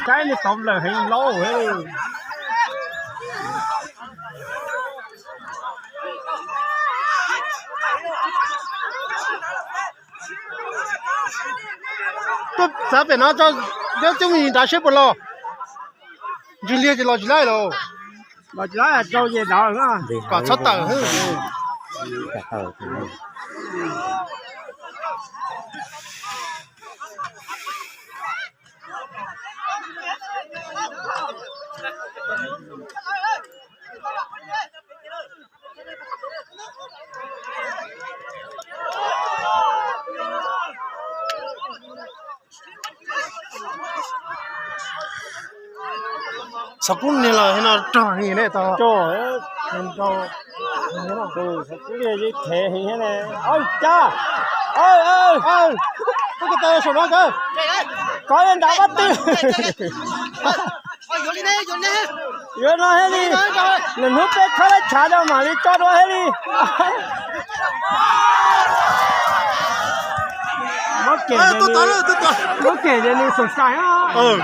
Saib nws tau lawm heev lauj. Tuaj txav pem no tso, coob coob yim nrad seb puas los. Ntsws liag ces los tsis laij los. Los tsis laij rau ces los kom txhob tawm. Xov kub niag los no rog heev ne tau. Xov kub niag yeej thev heev thiab ne. Au cas. Koj tau saum no kawg. Koj yeej nrad pab twg. Yuav no thiab li. Lwm hnub peb khob lab tshav rau mam li tso dua thiab li. Muab kem ces nws xav xav.